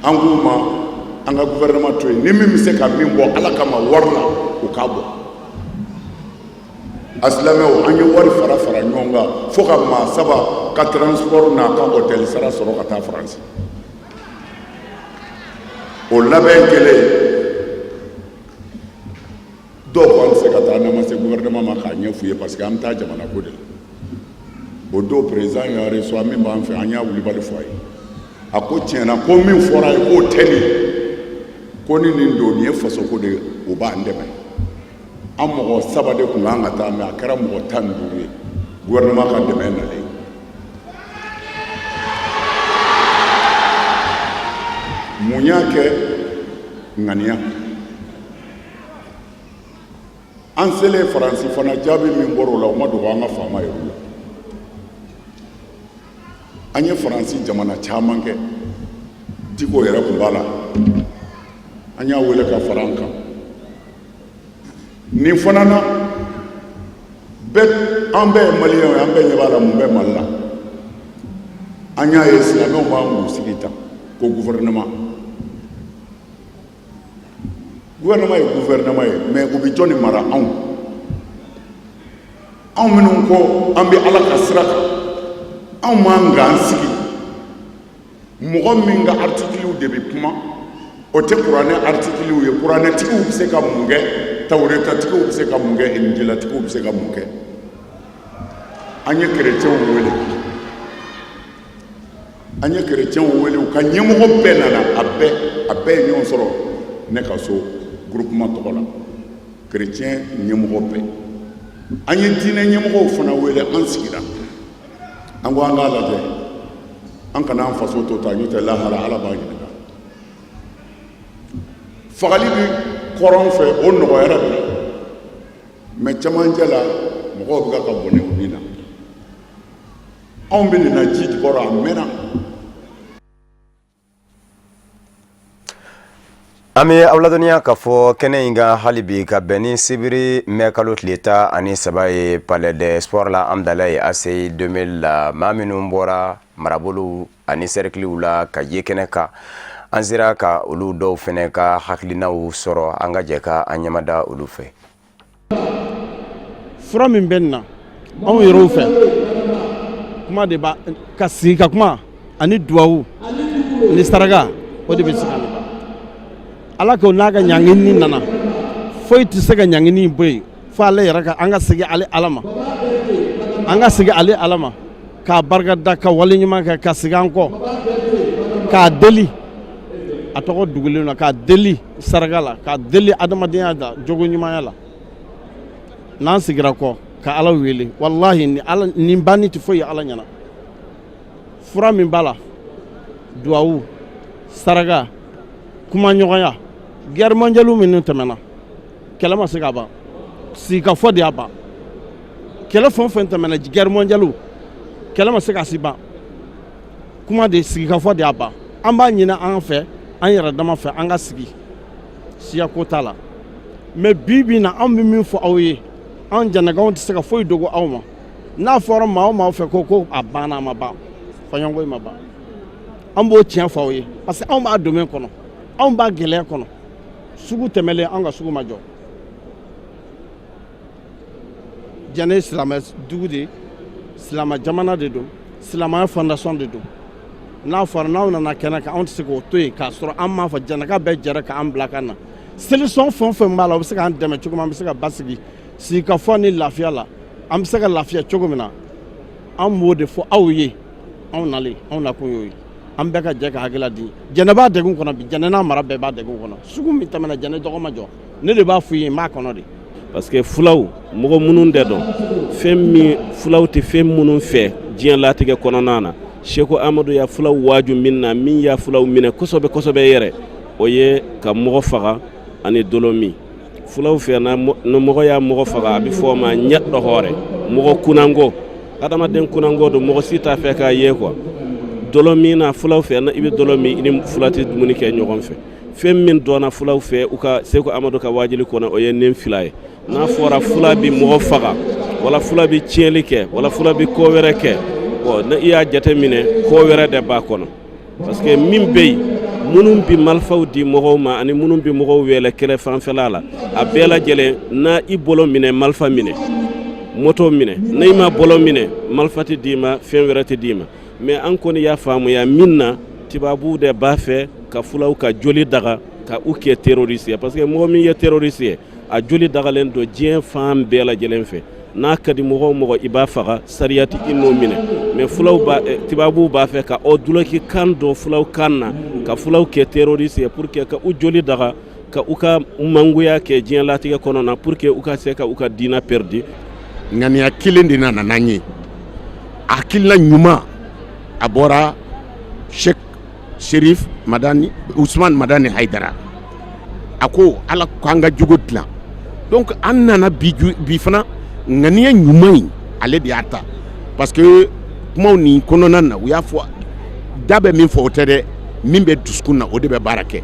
An k'u ma, an ka gouvernement to yen, ni min bɛ se ka min bɔ Ala kama wari la, o k'a bɔ. A silamɛw, an ye wari fara fara ɲɔgɔn kan fo ka maa saba ka transport n'a ka hôtel sara sɔrɔ ka taa Faransi. O labɛn kɛlen, dɔw ko an tɛ se ka taa n'an ma se gouvernement ma k'a ɲɛf'u ye, parce que an bɛ taa jamana ko de la. O don, président y'an reçoit, min b'an fɛ, an y'a wulibali fɔ a ye. A ko tiɲɛna, ko min fɔra a ye, k'o tɛ nin. Ko ni nin don, nin ye fasoko de ye, o b'an dɛmɛ. An mɔgɔ saba de tun kan ka taa, mais a kɛra mɔgɔ 15 ye, gouvernement ka dɛmɛ nalen. Mun y'a kɛ? Ŋaniya. An selen Faransi fana, jaabi min bɔra o la, o ma dogo an ka faama yɛrɛ la. An ye Faransi jamana caman kɛ. Diko yɛrɛ tun b'a la, an y'a wele ka fara an kan. Nin fana na, bɛɛ, an bɛɛ ye maliyɛnw ye, an bɛɛ ɲɛ b'a la mun bɛ Mali la. An y'a ye silamɛw b'an k'u sigi tan ko gouvernement. Gouvernement ye gouvernement ye, mais u bɛ jɔn de mara? Anw, anw minnu ko an bɛ Ala ka sira kan, anw m'an k'an sigi. Mɔgɔ min ka artikiliw de bɛ kuma, o tɛ kuranɛ artikiliw ye. Kuranɛtigiw bɛ se ka mun kɛ? Tawuretatigiw bɛ se ka mun kɛ? Injilatigiw bɛ se ka mun kɛ? An ye kerecɛnw wele, an ye kerecɛnw wele, u ka ɲɛmɔgɔ bɛɛ nana, a bɛɛ, a bɛɛ ye ɲɔgɔn sɔrɔ ne ka so, groupement tɔgɔ la, kerecɛn ɲɛmɔgɔ bɛɛ. An ye diinɛ ɲɛmɔgɔw fana wele, an sigira, an ko an k'a lajɛ, an kana an faso to tan, n'o tɛ lahara Ala b'an ɲininka. Fagali bɛ kɔrɔn fɛ, o nɔgɔyara bi, mais cɛmancɛ la, mɔgɔw bɛ ka bɔnɛ u ni na. Anw bɛ nin na ji jukɔrɔ a mɛnna.
An bɛ aw ladɔnniya k'a fɔ kɛnɛ in kan hali bi, ka bɛn ni sibiri mɛ kalo tile 13 ye, Palais des Sports la, Amdalaye ACI 2000 la, maa minnu bɔra marabolow ani sɛrikiliw la ka ye kɛnɛ kan, an sera ka olu dɔw fɛnɛ ka hakilinaw sɔrɔ. An ka jɛ ka an ɲɛmada olu fɛ.
Fura min bɛ nin na, anw yɛrɛw fɛ, kuma de b'a ka sigi ka kuma ani duwawu ni saraka, o de bɛ se ka nin ban. Ala ko n'a ka ɲangini nana, foyi tɛ se ka ɲangini bɔ yen fo ale yɛrɛ ka. An ka segin ale Ala ma, an ka segin ale Ala ma k'a barika da, ka wale ɲuman kɛ, ka segin an kɔ k'a deli a tɔgɔ dugulen na, k'a deli saraka la, k'a deli adamadenya la, jogo ɲumanya la. N'an sigira kɔ ka Ala wele, walahi, ni Ala nin banni tɛ foyi ye Ala ɲɛna. Fura min b'a la, duwawu, saraka, kumaɲɔgɔnya. Guerre mondiale minnu tɛmɛna, kɛlɛ ma se ka ban, sigikafɔ de y'a ban. Kɛlɛ fɛn o fɛn tɛmɛna, guerre mondiale, kɛlɛ ma se ka si ban, kuma de, sigikafɔ de y'a ban. An b'a ɲini an fɛ, an yɛrɛ dama fɛ, an ka sigi, siya ko t'a la. Mais bi bi na, an bɛ min fɔ aw ye, an jɛnɛkanw tɛ se ka foyi dogo aw ma. N'a fɔra maa o maa fɛ ko a banna, a ma ban, fɔɲɔgɔnkɔ ma ban, an b'o tiɲɛ fɔ aw ye, parce que anw b'a domaine kɔnɔ, anw b'a gɛlɛya kɔnɔ. Sugu tɛmɛlen, an ka sugu ma jɔ. Jɛnɛ ye silamɛ dugu de ye, silamɛ jamana de don, silamɛya fondation de don. N'a fɔra n'aw nana kɛnɛ kan, anw tɛ se k'o to yen k'a sɔrɔ an m'a fɔ. Jɛnɛka bɛɛ jɛra k'an bila ka na. Solution fɛn o fɛn b'a la, o bɛ se k'an dɛmɛ cogo min, an bɛ se ka basigi sigikafɔ ni lafiya la, an bɛ se ka lafiya cogo min na, an b'o de fɔ aw ye. Anw nalen, anw nakun y'o ye. An bɛɛ ka jɛ ka hakilila di. Jɛnɛ b'a degun kɔnɔ bi, Jɛnɛ n'a mara bɛɛ b'a degun kɔnɔ. Sugu min tɛmɛna, Jɛnɛ dɔgɔ ma jɔ. Ne de b'a f'u ye, n b'a kɔnɔ de.
Parce que fulaw, mɔgɔ minnu de don, fɛn min fulaw tɛ fɛn minnu fɛ diɲɛ latigɛ kɔnɔna na, Seko Amadu ya fulaw waaju min na, min ya fulaw minɛ kosɛbɛ kosɛbɛ yɛrɛ, o ye ka mɔgɔ faga ani dɔlɔ min. Fulaw fɛ, ni mɔgɔ y'a mɔgɔ faga, a bɛ fɔ o ma ɲɛ dɔhɔrɛ, mɔgɔ kunnango, adamaden kunnango don, mɔgɔ si t'a fɛ k'a ye quoi. Dɔlɔ min na, fulaw fɛ, i bɛ dɔlɔ min, i ni fula tɛ dumuni kɛ ɲɔgɔn fɛ. Fɛn min dɔnna fulaw fɛ u ka Seko Amadu ka waajuli kɔnɔ, o ye nin fila ye. N'a fɔra fula bɛ mɔgɔ faga, wala fula bɛ tiɲɛli kɛ, wala fula bɛ ko wɛrɛ kɛ, bon, ni i y'a jate minɛ, ko wɛrɛ de b'a kɔnɔ, parce que min bɛ yen, minnu bɛ marifaw di mɔgɔw ma ani minnu bɛ mɔgɔw wele kɛlɛ fanfɛla la, a bɛɛ lajɛlen, n'a i bolo minɛ, marifa minɛ, moto minɛ, n'i ma bolo minɛ, marifa tɛ d'i ma, fɛn wɛrɛ tɛ d'i ma. Mais an kɔni y'a faamuya min na, tubabuw de b'a fɛ ka fulaw ka joli daga, ka u kɛ terroriste ye, parce que mɔgɔ min ye terroriste ye, a joli dagalen don diɲɛ fan bɛɛ lajɛlen fɛ.
N'a ka di mɔgɔ o mɔgɔ, i b'a faga, sariya tɛ i n'o minɛ. Mais fulaw b'a tubabuw b'a fɛ ka o duloki kan dɔ fulaw kan na, ka fulaw kɛ terroriste ye pour que ka u joli daga, ka u ka mangoya kɛ diɲɛ latigɛ kɔnɔ na, pour que u ka se ka u ka diina perdi.
Ŋaniya kelen de nana n'an ye. Hakilina ɲuman, a bɔra Sheikh Sherif Madani Usman Madani Hayidara. A ko Ala k'an ka jogo dilan. Donc an nana bi, bi fana ŋaniya ɲuman in, ale de y'a ta, parce que kumaw nin kɔnɔna na, u y'a fɔ, da bɛ min fɔ, o tɛ dɛ. Min bɛ dusukun na, o de bɛ baara kɛ.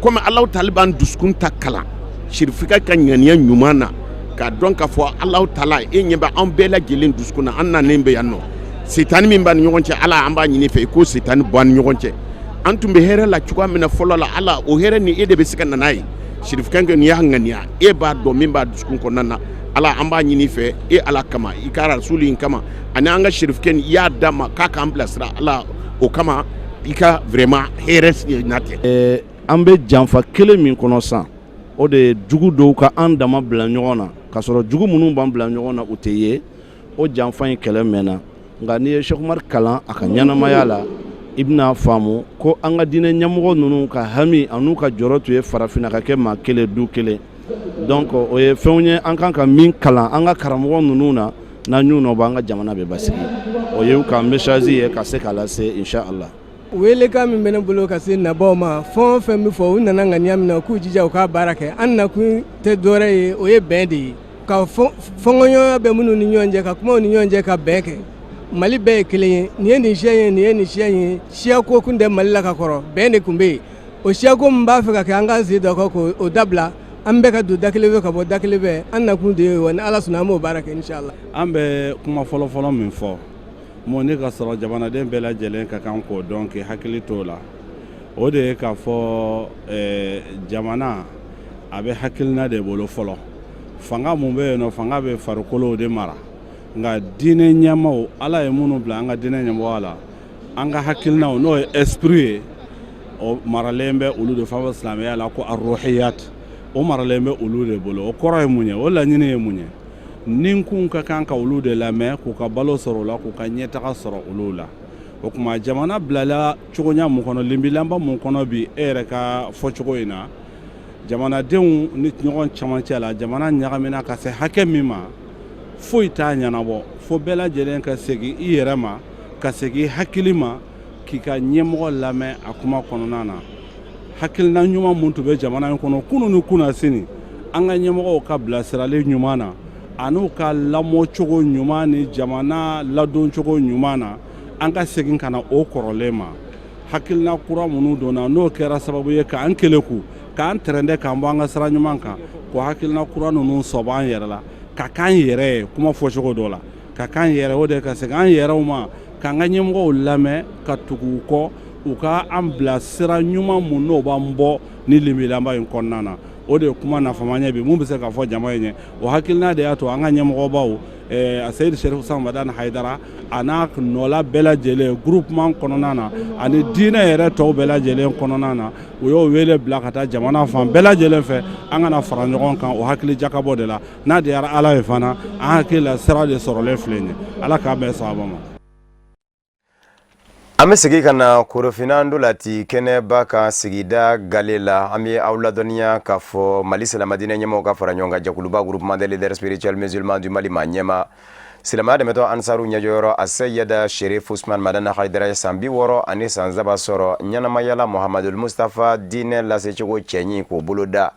Komi Alahu taala b'an dusukun ta kalan, Sherifika ka ŋaniya ɲuman na, k'a dɔn k'a fɔ Alahu taala, e ɲɛ bɛ an bɛɛ lajɛlen dusukun na. An nanen bɛ yan nɔ, setani min b'an ni ɲɔgɔn cɛ, Ala, an b'a ɲini fɛ i ko setani bɔ an ni ɲɔgɔn cɛ. An tun bɛ hɛrɛ la cogoya min na fɔlɔ la, Ala, o hɛrɛ ni e de bɛ se ka na n'a ye. Sherifika nin y'a ŋaniya, e b'a dɔn min b'a dusukun kɔnɔna na. Ala, an b'a ɲini fɛ, e Ala kama, i ka rasuli in kama, ani an ka Sherifika nin, i y'a d'a ma k'a k'an bilasira. Ala, o kama, i ka vraiment hɛrɛ na tɛ.
An bɛ janfa kelen min kɔnɔ san, o de ye jugu dɔw ka an dama bila ɲɔgɔn na, k'a sɔrɔ jugu minnu b'an bila ɲɔgɔn na, u tɛ ye. O janfa in kɛlɛ mɛnna. Nka n'i ye Cheikh Umar kalan a ka ɲɛnamaya la, i bɛna faamu ko an ka diinɛ ɲɛmɔgɔ ninnu ka hami an'u ka jɔrɔ tun ye farafinna ka kɛ maa kelen, du kelen. Donc o ye fɛnw ye an kan ka min kalan an ka karamɔgɔ ninnu na. N'an y'u nɔ bɔ, an ka jamana bɛ basigi. O ye u ka message ye ka se k'a lase, inshallah.
Weelekan min bɛ ne bolo ka se nabaw ma, fɛn o fɛn bɛ fɔ, u nana ŋaniya min na, u k'u jija u k'a baara kɛ. An nakun tɛ dɔwɛrɛ ye, o ye bɛn de ye, ka fɔnkɔɲɔgɔnya bɛ minnu ni ɲɔgɔn cɛ, ka kumaw ni ɲɔgɔn cɛ, ka bɛn kɛ. Mali bɛɛ ye kelen ye. Nin ye nin siya ye, nin ye nin siya ye. Siyako kun tɛ Mali la ka kɔrɔ, bɛn de tun bɛ yen. O siyako min b'a fɛ ka kɛ, an k'an sen da kɔ k'o dabila. An bɛɛ ka don da kelen fɛ, ka bɔ da kelen fɛ. An nakun de ye wa, ni Ala sɔnna, an b'o baara kɛ, inshallah.
An bɛ kuma fɔlɔfɔlɔ min fɔ mun ni ka sɔrɔ jamanaden bɛɛ lajɛlen ka kan k'o dɔn, k'i hakili t'o la, o de ye k'a fɔ jamana a bɛ hakilina de bolo fɔlɔ. Fanga mun bɛ yen nɔ, fanga bɛ farikolow de mara. Nka diinɛ ɲɛmaaw, Ala ye minnu bila an ka diinɛ ɲɛmɔgɔya la, an ka hakilinaw, n'o ye esprit ye, o maralen bɛ olu de fa. Silamɛya la ko aruhiyat, o maralen bɛ olu de bolo. O kɔrɔ ye mun ye? O laɲini ye mun ye? Ni kun ka kan ka olu de lamɛn, k'u ka balo sɔrɔ o la, k'u ka ɲɛtaga sɔrɔ olu la. O tuma jamana bilala cogoya mun kɔnɔ, linbilanba mun kɔnɔ bi, e yɛrɛ ka fɔcogo in na, jamanadenw ni ɲɔgɔn camancɛ la, jamana ɲagamina ka se hakɛ min ma, foyi t'a ɲɛnabɔ fo bɛɛ lajɛlen ka segin i yɛrɛ ma, ka segin i hakili ma, k'i ka ɲɛmɔgɔ lamɛn a kuma kɔnɔna na. Hakilina ɲuman mun tun bɛ jamana in kɔnɔ kunun ni kunasini, an ka ɲɛmɔgɔw ka bilasirali ɲuman na, an'u ka lamɔcogo ɲuman ni jamana ladoncogo ɲuman na, an ka segin ka na o kɔrɔlen ma. Hakilina kura minnu donna, n'o kɛra sababu ye k'an keleku, k'an tɛrɛndɛ, k'an bɔ an ka sira ɲuman kan, k'o hakilina kura ninnu sɔbɔ an yɛrɛ la, ka k'an yɛrɛ ye. Kuma fɔcogo dɔ la, ka k'an yɛrɛ, o de ka segin an yɛrɛw ma, k'an ka ɲɛmɔgɔw lamɛn, ka tugu u kɔ, u ka an bila sira ɲuman mun n'o b'an bɔ ni linbilanba in kɔnɔna na. O de ye kuma nafama ɲɛ bi mun bɛ se k'a fɔ jama in ye. O hakilina de y'a to an ka ɲɛmɔgɔbaw, a Seyidi Sherif Usman Madani Hayidara a n'a nɔla bɛɛ lajɛlen, groupement kɔnɔna na ani diinɛ yɛrɛ tɔw bɛɛ lajɛlen kɔnɔna na, u y'o wele bila ka taa jamana fan bɛɛ lajɛlen fɛ, an kana fara ɲɔgɔn kan o hakili jakabɔ de la. N'a diyara Ala ye fana, an hakili la sira de sɔrɔlen filɛ nin ye. Ala k'a bɛn sababa ma.
An bɛ segin ka na Korofina ndolati kɛnɛba kan, sigida gale la. An bɛ aw ladɔnniya k'a fɔ Mali silamɛdinɛ ɲɛmɔgɔw ka fara ɲɔgɔn kan jɛkuluba, Groupement des leaders spirituels musulmans du Mali, ma ɲɛma silamɛya dɛmɛtɔ Ansaru ɲɛjɔyɔrɔ, a Seyida Sherif Usman Madani Hayidara ye san 63 sɔrɔ ɲɛnamayala Muhamadul Mustafa diinɛ lasecogo cɛɲi k'o boloda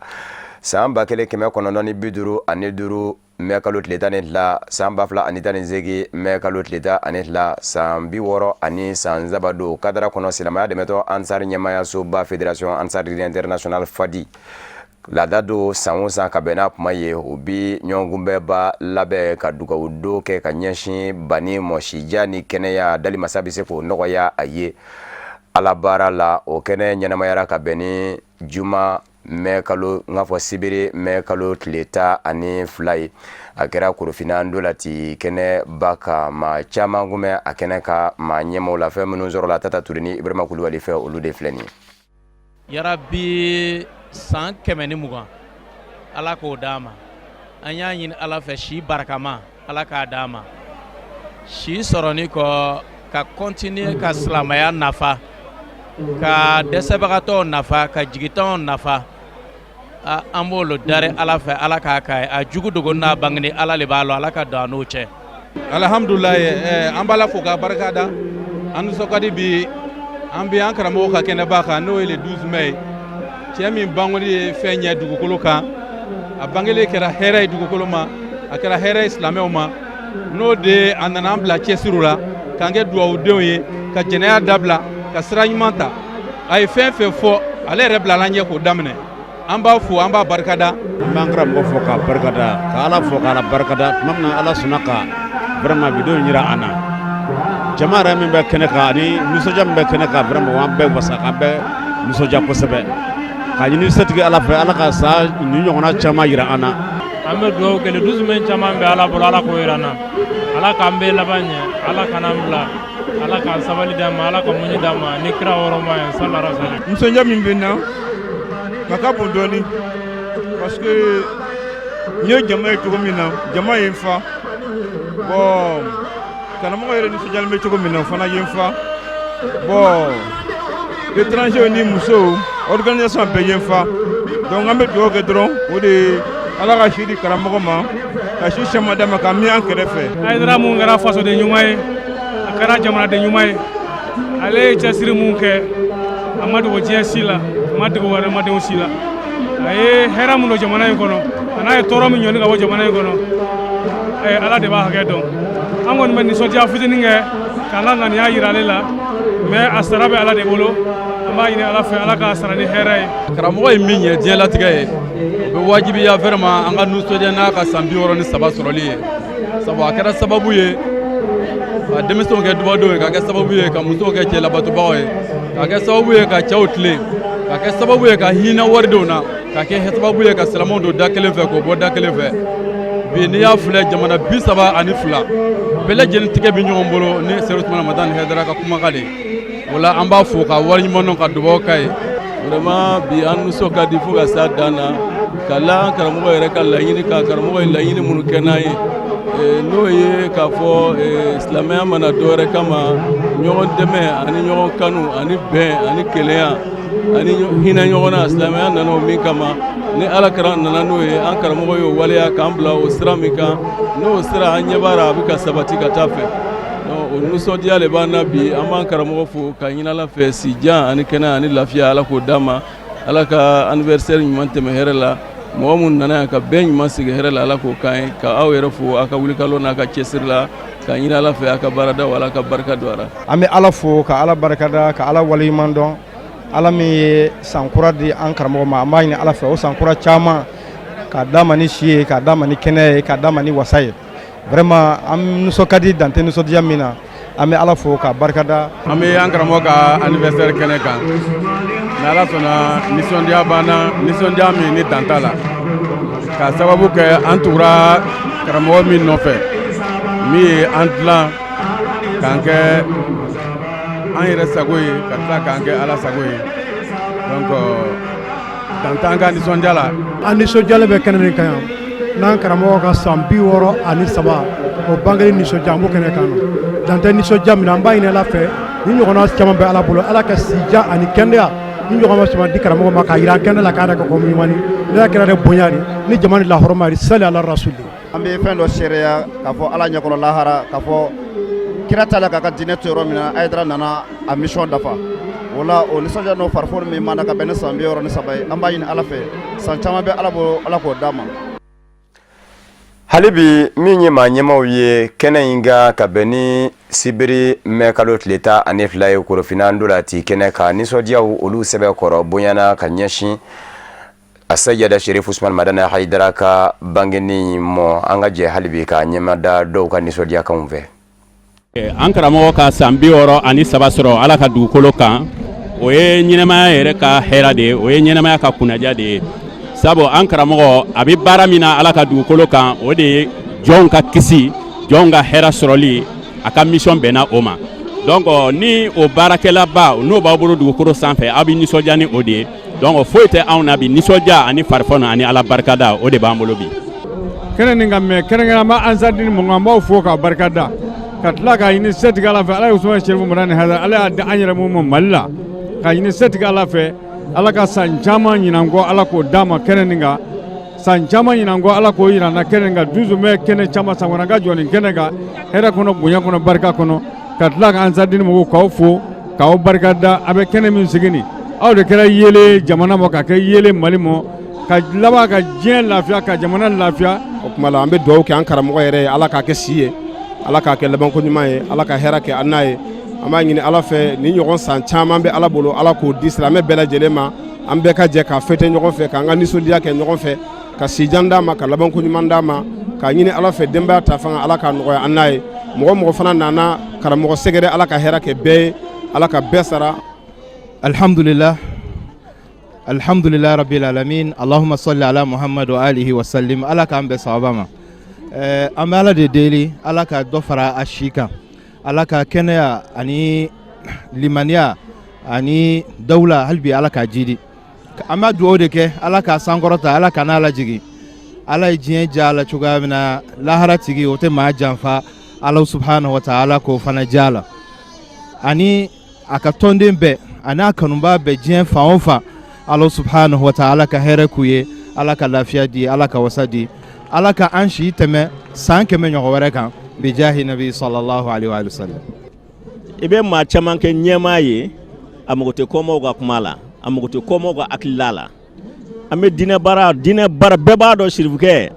san 1955 mɛ kalo tile 12, san 2018 mɛ kalo tile 12, san 63 don kadara kɔnɔ, silamɛya dɛmɛtɔ Ansar ɲɛmayasoba, Fédération Ansar Internationale Fadi. Laada don, san o san ka bɛn n'a kuma ye, u bi ɲɔgɔnkunbɛnba labɛn ka dugawu don kɛ ka ɲɛsin bani mɔsija ni kɛnɛya dali masa bɛ se k'o nɔgɔya a ye Ala baara la. O kɛnɛ ɲɛnamayara ka bɛn ni juma mɛ kalo, n k'a fɔ sibiri mɛ kalo tile 12 ye. A kɛra Korofina ndolati kɛnɛba kan. Maa caman kun bɛ a kɛnɛ kan. Maa ɲɛmaw la, fɛn minnu sɔrɔla Tata Ture ni Ibrahima Kulubali fɛ, olu de filɛ nin
ye. Yarabi, san 120, Ala k'o d'an ma. An y'a ɲini Ala fɛ si barakama Ala k'a d'an ma. Si sɔrɔni kɔ ka continuer ka silamɛya nafa, ka dɛsɛbagatɔw nafa, ka jigitanw nafa. An b'o lo dari Ala fɛ Ala k'a k'a ye. A jugu dogo n'a bangeni Ala le b'a lɔn, Ala ka don a n'o cɛ.
Alihamudulila, an b'Ala fo k'a barika da. An nisɔn ka di bi, an bɛ an karamɔgɔ ka kɛnɛba kan, n'o ye le 12 mai ye. Cɛ min bangeli ye fɛn ɲɛ dugukolo kan, a bangeli kɛra hɛrɛ ye dugukolo ma, a kɛra hɛrɛ ye silamɛw ma. N'o de a nana an bila cɛsiriw la, k'an kɛ dugawudenw ye, ka jɛnɛya dabila, ka sira ɲuman ta. A ye fɛn fɛn fɔ, ale yɛrɛ bila an ɲɛ k'o daminɛ. An b'a fo, an b'a barikada.
An b'an karamɔgɔ fo k'a barikada, ka Ala fo k'a barikada. Tuma min na Ala sɔnna ka vraiment bi don jira an na, jama yɛrɛ min bɛ kɛnɛ kan ani nisɔndiya min bɛ kɛnɛ kan, vraiment an bɛɛ wasa, k'an bɛɛ nisɔndiya kosɛbɛ, k'a ɲini setigi Ala fɛ, Ala ka sa ni ɲɔgɔnna caman jira an na.
An bɛ dugawu kɛ, le 12 mai caman bɛ Ala bolo, Ala k'o jira an na. Ala k'an bɛɛ laban ɲɛ, Ala kana an bila, Ala k'an sabali d'an ma, Ala ka muɲu d'an ma ni kira hɔrɔma ye, sallallahu alaihi wasallam.
Nisɔndiya min bɛ n na, a ka bon dɔɔni, parce que n ye jama ye cogo min na, jama ye n fa. Bon, karamɔgɔ yɛrɛ nisɔndiyalen bɛ cogo min na, o fana ye n fa. Bon, étranger ni musow, organisation bɛɛ ye n fa. Donc an bɛ dugawu kɛ dɔrɔn, o de ye Ala ka si di karamɔgɔ ma, ka si caman d'a ma, ka mɛn an kɛrɛfɛ.
Hayidara mun kɛra fasoden ɲuman ye, a kɛra jamanaden ɲuman ye. Ale ye cɛsiri mun kɛ, a ma dogo diɲɛ si la, a ma dogo adamadenw si la. A ye hɛrɛ mun don jamana in kɔnɔ, a n'a ye tɔɔrɔ min ɲɔni ka bɔ jamana in kɔnɔ, Ala de b'a hakɛ dɔn. An kɔni bɛ nisɔndiya fitinin kɛ k'an ka ŋaniya yira ale la, mais a sara bɛ Ala de bolo. An b'a ɲini Ala fɛ, Ala k'a sara ni hɛrɛ ye.
Karamɔgɔ ye min ɲɛ diɲɛlatigɛ ye, o bɛ wajibiya vraiment an ka nisɔndiya n'a ka san 63 sɔrɔli ye, sabu a kɛra sababu ye ka denmisɛnw kɛ dubadenw ye, ka kɛ sababu ye ka musow kɛ cɛ labatobagaw ye, ka kɛ sababu ye ka cɛw tilen, ka kɛ sababu ye ka hinɛ waridenw na, ka kɛ sababu ye ka silamɛw don da kelen fɛ k'o bɔ da kelen fɛ. Bi n'i y'a filɛ, jamana 32 bɛɛ lajɛlen tigɛ bɛ ɲɔgɔn bolo ni Seyidu Usumani Madani Hayidara ka kumakan de ye. O la an b'a fo ka waleɲuman dɔn, ka dugawu k'a ye.
Vraiment bi an nisɔn ka di fo ka s'a dan na, ka la an karamɔgɔ yɛrɛ ka laɲini kan. Karamɔgɔ ye laɲini minnu kɛ n'an ye, n'o ye k'a fɔ silamɛya mana dɔwɛrɛ kama, ɲɔgɔn dɛmɛ ani ɲɔgɔn kanu ani bɛn ani kelenya ani hinɛ ɲɔgɔn na, silamɛya nana o min kama, ni Ala kɛra nana n'o ye, an karamɔgɔ y'o waleya k'an bila o sira min kan, n'o sira an ɲɛ b'a la, a bɛ ka sabati ka taa fɛ. O nisɔndiya de b'an na bi. An b'an karamɔgɔ fo ka ɲini Ala fɛ, si jan ani kɛnɛ ani lafiya, Ala k'o d'an ma. Ala ka anniversaire ɲuman tɛmɛ hɛrɛ la. Mɔgɔ minnu nana yan, ka bɛɛ ɲuman sigi hɛrɛ la, Ala k'o k'an ye. Ka aw yɛrɛ fo aw ka wulikalɔ n'a ka cɛsiri la, ka ɲini Ala fɛ, aw ka baaradaw, Ala ka barika don a la.
An bɛ Ala fo, ka Ala barikada, ka Ala waleɲuman dɔn, Ala min ye san kura di an karamɔgɔ ma. An b'a ɲini Ala fɛ, o san kura caman k'a d'a ma ni si ye, k'a d'a ma ni kɛnɛya ye, k'a d'a ma ni wasa ye. Vraiment an nisɔn ka di, dan tɛ nisɔndiya min na. An bɛ Ala fo k'a barikada.
An bɛ an karamɔgɔ ka anniversaire kɛnɛ kan. Ni Ala sɔnna, nisɔndiya b'an na, nisɔndiya min ni dan t'a la, ka sababu kɛ an tugura karamɔgɔ min nɔfɛ, min ye an dilan k'an kɛ an yɛrɛ sago ye, ka tila k'an kɛ Ala sago ye. Donc dan t'an ka nisɔndiya la.
An nisɔndiyalen bɛ kɛnɛ min kan yan, n'an karamɔgɔ ka san 63 o bangeli nisɔndiya, an b'o kɛnɛ kan. Dan tɛ nisɔndiya min na. An b'a ɲini Ala fɛ, ni ɲɔgɔnna caman bɛ Ala bolo, Ala ka sijan ani kɛnɛya ni ɲɔgɔn caman di karamɔgɔ ma, k'a jira an kɛnɛ la, k'a yɛrɛ kɛ ko ɲuman ni n'a kɛra de bonya ni jama ni lahɔrɔma sali ala rasuli.
An bɛ fɛn dɔ seereya k'a fɔ Ala ɲɛkɔrɔ lahara, k'a fɔ kira t'a la k'a ka diinɛ to yɔrɔ min na, Hayidara nana a mission dafa. O la, o nisɔndiya n'o farifoni min b'an na ka bɛn ni san 63 ye, an b'a ɲini Ala fɛ, san caman bɛ Ala bolo, Ala k'o d'a ma.
Hali bi, min ye maa ɲɛmaw ye kɛnɛ in kan ka bɛn ni sibiri mɛ kalo tile 12 ye, Korofina ndolati kɛnɛ kan, nisɔndiyaw olu sɛbɛ kɔrɔ bonyana ka ɲɛsin a Sayida Sherif Usman Madani Hayidara ka bangeni mɔ. An ka jɛ hali bi ka ɲɛmada dɔw ka nisɔndiyakanw fɛ.
An karamɔgɔ ka san 63 sɔrɔ Ala ka dugukolo kan, o ye ɲɛnɛmaya yɛrɛ ka hɛrɛ de ye, o ye ɲɛnɛmaya ka kunnadiya de ye, sabu an karamɔgɔ a bɛ baara min na Ala ka dugukolo kan, o de ye jɔnw ka kisi, jɔnw ka hɛrɛ sɔrɔli. A ka mission bɛnna o ma. Donc ni o baarakɛlaba n'o b'aw bolo dugukolo sanfɛ, aw bɛ nisɔndiya ni o de ye. Donc foyi tɛ anw na bi, nisɔndiya ani farifoni ani Ala barikada, o de b'an bolo bi.
Kɛnɛ nin kan, mais kɛrɛnkɛrɛn an bɛ Ansaridini mɔgɔw, an b'aw fo k'a barika da, ka tila k'a ɲini setigi Ala fɛ. Ala ye Usumani Serifu Madani Hayidara, Ala y'a di an yɛrɛ mun ma Mali la, k'a ɲini setigi Ala fɛ, Ala ka san caman ɲinan kɔ, Ala k'o d'a ma kɛnɛ nin kan. San caman ɲinan kɔ, Ala k'o yira an na kɛnɛ nin kan. 12 mai kɛnɛ caman, san wɛrɛ an ka jɔ nin kɛnɛ kan hɛrɛ kɔnɔ, bonya kɔnɔ, barika kɔnɔ. Ka tila ka Ansaridini mɔgɔw k'aw fo k'aw barika da. A bɛ kɛnɛ min sigi nin, aw de kɛra yeelen jamana ma, ka kɛ yeelen Mali ma, ka laban ka diɲɛ lafiya, ka jamana lafiya.
O tuma la, an bɛ dugawu kɛ an karamɔgɔ yɛrɛ ye. Ala k'a kɛ si ye, Ala k'a kɛ labanko ɲuman ye, Ala ka hɛrɛ kɛ an n'a ye. An b'a ɲini Ala fɛ, ni ɲɔgɔn san caman bɛ Ala bolo, Ala k'o di silamɛ bɛɛ lajɛlen ma. An bɛɛ ka jɛ ka fêter ɲɔgɔn fɛ, k'an ka nisɔndiya kɛ ɲɔgɔn fɛ, ka sijan d'a ma, ka labanko ɲuman d'a ma, k'a ɲini Ala fɛ, denbaya ta fanga, Ala k'a nɔgɔya an n'a ye. Mɔgɔ mɔgɔ fana nana karamɔgɔ sɛgɛrɛ, Ala ka hɛrɛ kɛ bɛɛ ye, Ala ka bɛɛ sara.
Alhamdulillah, alhamdulillah rabbil alamin, allahumma salli ala Muhammad wa alihi wa sallim. Ala k'an bɛn sababa ma. An bɛ Ala de deli, Ala ka dɔ fara a si kan, Ala ka kɛnɛya ani limaniya ani dawula, hali bi Ala k'a jidi. An b'a dugawu de kɛ, Ala k'a sankɔrɔta, Ala ka n'a lajigin. Ala ye diɲɛ diya a la cogoya min na, lahara tigi o tɛ maa janfa, Ala subhanahu wa ta'ala k'o fana diya a la, ani a ka tɔnden bɛɛ ani a kanubaa bɛɛ diɲɛ fan o fan. Ala subhanahu wa ta'ala ka hɛrɛ k'u ye, Ala ka lafiya di, Ala ka wasa di, Ala ka an si tɛmɛ san 100 ɲɔgɔn wɛrɛ kan, bijahi nabi sallallahu alaihi wa sallam.
I bɛ maa caman kɛ ɲɛmaa ye, a mago tɛ kɔmɔw ka kuma la, a mago tɛ kɔmɔw ka hakilila la. An bɛ diinɛ baara, diinɛ baara, bɛɛ b'a dɔn sirifukɛ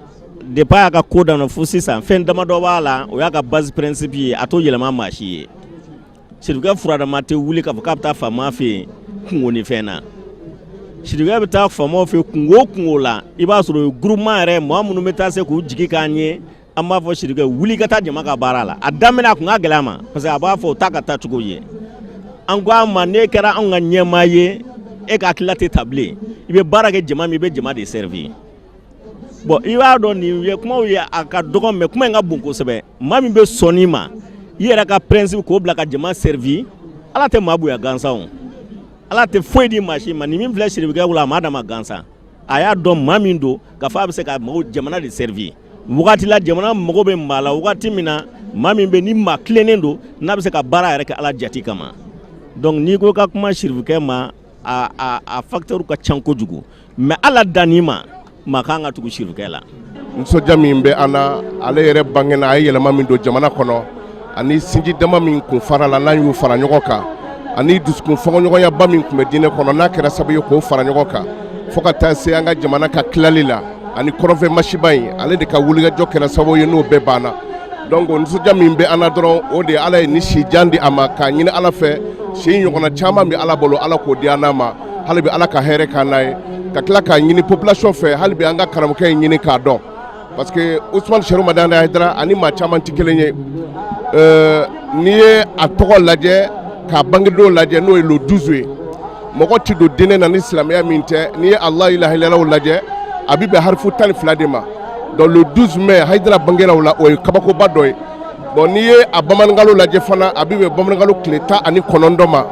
depuis a y'a ka ko daminɛ fo sisan, fɛn damadɔ b'a la, o y'a ka base principe ye, a t'o yɛlɛma maa si ye. Sirifukɛ furadama tɛ wuli k'a fɔ k'a bɛ taa faama fɛ yen kungo ni fɛn na. Sirifukɛ bɛ taa faamaw fɛ kungo o kungo la, i b'a sɔrɔ o ye groupement yɛrɛ, maa minnu bɛ taa se k'u jigi k'an ye. An b'a fɔ sirifukɛ wuli ka taa jama ka baara la. A daminɛ a kun ka gɛlɛn a ma, parce que a b'a fɔ o t'a ka taa cogo ye. An ko a ma, n'e kɛra anw ka ɲɛmaa ye, e ka hakilila tɛ ta bilen, i bɛ baara kɛ jama min, i bɛ jama de servir. Bon, i b'a dɔn nin ye kumaw ye, a ka dɔgɔn, mais kuma in ka bon kosɛbɛ. Maa min bɛ sɔn i ma, i yɛrɛ ka principe k'o bila ka jama servir, Ala tɛ maa bonya gansan o, Ala tɛ foyi di maa si ma. Nin min filɛ sirifukɛ la, a m'a d'a ma gansan. A y'a dɔn maa min don, k'a fɔ a bɛ se ka mɔgɔw, jamana de servir. Wagati la jamana mago bɛ maa la, wagati min na maa min bɛ ni maa tilennen don, n'a bɛ se ka baara yɛrɛ kɛ Ala jati kama. Donc n'i ko ka kuma sirifukɛ ma, a facteur ka ca kojugu, mais Ala dan'i ma, maa kan ka tugu sirifukɛ la.
Nisɔndiya min bɛ an na, ale yɛrɛ bangena, a ye yɛlɛma min don jamana kɔnɔ, ani sinji dama min kun fara la, n'an y'u fara ɲɔgɔn kan, ani dusukun fɔɲɔgɔnyaba min tun bɛ diinɛ kɔnɔ, n'a kɛra sababu ye k'o fara ɲɔgɔn kan fo ka taa se an ka jamana ka tilali la, ani kɔrɔnfɛ masiba in, ale de ka wulikajɔ kɛra sababu ye n'o bɛɛ banna. Donc nisɔndiya min bɛ an na dɔrɔn, o de ye Ala ye ni si jan di a ma, k'a ɲini Ala fɛ, si ɲɔgɔnna caman bɛ Ala bolo, Ala k'o di an n'a ma. Hali bi Ala ka hɛrɛ k'an n'a ye, ka tila k'a ɲini population fɛ, hali bi an ka karamɔgɔkɛ in ɲini k'a dɔn, parce que Usumani Serifu Madani Hayidara ani maa caman tɛ kelen ye. N'i ye a tɔgɔ lajɛ k'a bangedon lajɛ, n'o ye le 12 ye, mɔgɔ tɛ don diinɛ na ni silamɛya min tɛ. N'i ye Allah ilaha illallah lajɛ, a bɛ bɛn harifu 12 de ma. Donc le 12 mai Hayidara bangera o la, o ye kabakoba dɔ ye. Bon, n'i ye a bamanankalo lajɛ fana, a bɛ bɛn bamanankalo tile 19 ma.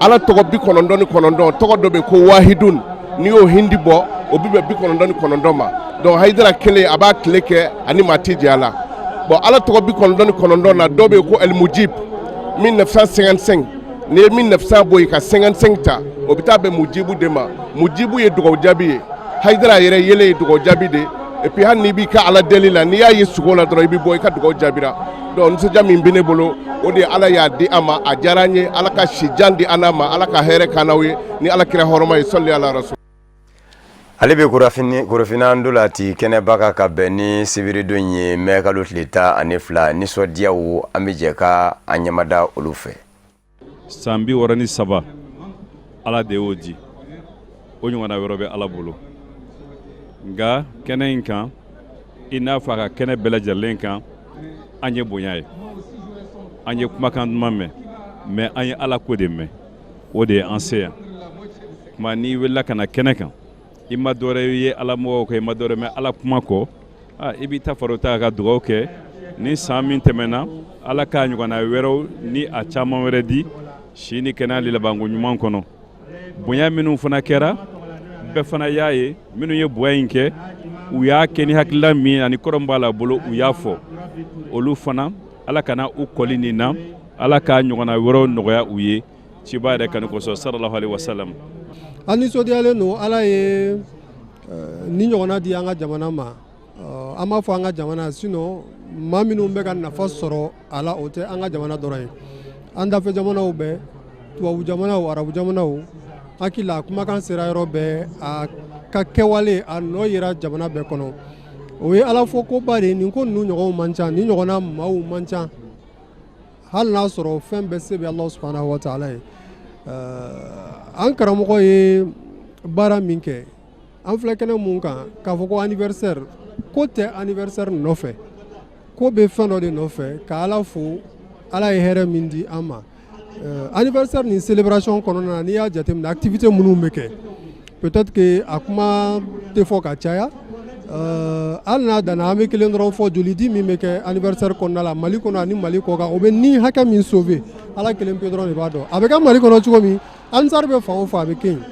Ala tɔgɔ 99, tɔgɔ dɔ bɛ yen ko wahidun, n'i y'o hindi bɔ, o bɛ bɛn 99 ma. Donc Hayidara kelen a b'a tile kɛ ani maa tɛ jɛ a la. Bon, Ala tɔgɔ 99 na, dɔ bɛ yen ko Elmujib 1955. N'i ye 1900 bɔ yen ka 55 ta, o bɛ taa bɛn mujibu de ma. Mujibu ye dugawu jaabi ye. Hayidara yɛrɛ yelen ye dugawu jaabi de. Et puis hali n'i b'i ka Ala deli la, n'i y'a ye sugo la dɔrɔn, i bɛ bɔ, i ka dugawu jaabira. Donc nisɔndiya min bɛ ne bolo, o de ye Ala y'a di a ma, a diyara n ye. Ala ka si jan di an n'a ma, Ala ka hɛrɛ k'an n'aw ye ni Ala kira hɔrɔma ye, sɔli ala rasul.
Ale bɛ Korofina ndolati kɛnɛba kan ka bɛn ni sibiridon ye, mɛ kalo tile 12. Nisɔndiyaw, an bɛ jɛ ka an ɲɛmada olu fɛ.
San 63, Ala de y'o di, o ɲɔgɔnna wɛrɛ bɛ Ala bolo. Nka kɛnɛ in kan, i n'a fɔ a ka kɛnɛ bɛɛ lajɛlen kan, an ye bonya ye, an ye kumakan duman mɛn, mais an ye Ala ko de mɛn, o de ye an se yan. Kuma n'i wulila ka na kɛnɛ kan, i ma dɔwɛrɛ ye Ala mɔgɔw kɔ, i ma dɔwɛrɛ mɛn Ala kuma kɔ, i b'i ta fara o ta ka dugawu kɛ ni san min tɛmɛna, Ala k'a ɲɔgɔnna wɛrɛw ni a caman wɛrɛ di, si ni kɛnɛya ni labanko ɲuman kɔnɔ. Bonya minnu fana kɛra, Bɛɛ fana y'a ye, minnu ye bonya in kɛ, u y'a kɛ ni hakilila min ani kɔrɔ min b'a la bolo, u y'a fɔ. Olu fana, Ala kana u kɔli nin na, Ala ka ɲɔgɔnna wɛrɛw nɔgɔya u ye ciba yɛrɛ kanu kosɔn, sallallahu alaihi wasallam.
An nisɔndiyalen don, Ala ye nin ɲɔgɔnna di an ka jamana ma. An b'a fɔ an ka jamana, sinon maa minnu bɛ ka nafa sɔrɔ a la, o tɛ an ka jamana dɔrɔn ye, an dafɛ jamanaw bɛɛ, tubabu jamanaw, arabu jamanaw. Hakili la, a kumakan sera yɔrɔ bɛɛ, a ka kɛwale a nɔ yera jamana bɛɛ kɔnɔ. O ye Ala fɔ koba de ye. Nin ko ninnu ɲɔgɔnw man ca, nin ɲɔgɔnna maaw man ca, hali n'a sɔrɔ fɛn bɛɛ se bɛ Ala subhanahu wa taala ye. An karamɔgɔ ye baara min kɛ, an filɛ kɛnɛ mun kan, k'a fɔ ko anniversaire ko tɛ, anniversaire nɔfɛ ko bɛ fɛn dɔ de nɔfɛ, ka Ala fo, Ala ye hɛrɛ min di an ma. Anniversaire ni célébration kɔnɔna na, n'i y'a jateminɛ, activité minnu bɛ kɛ, peut-être que a kuma tɛ fɔ ka caya. Hali n'a danna, an bɛ kelen dɔrɔn fɔ: jolidi min bɛ kɛ anniversaire kɔnɔna la Mali kɔnɔ ani Mali kɔkan, o bɛ ni hakɛ min sauver, Ala kelen pe dɔrɔn de b'a dɔn. A bɛ kɛ Mali kɔnɔ cogo min, Ansar bɛ fan o fan, a bɛ kɛ yen.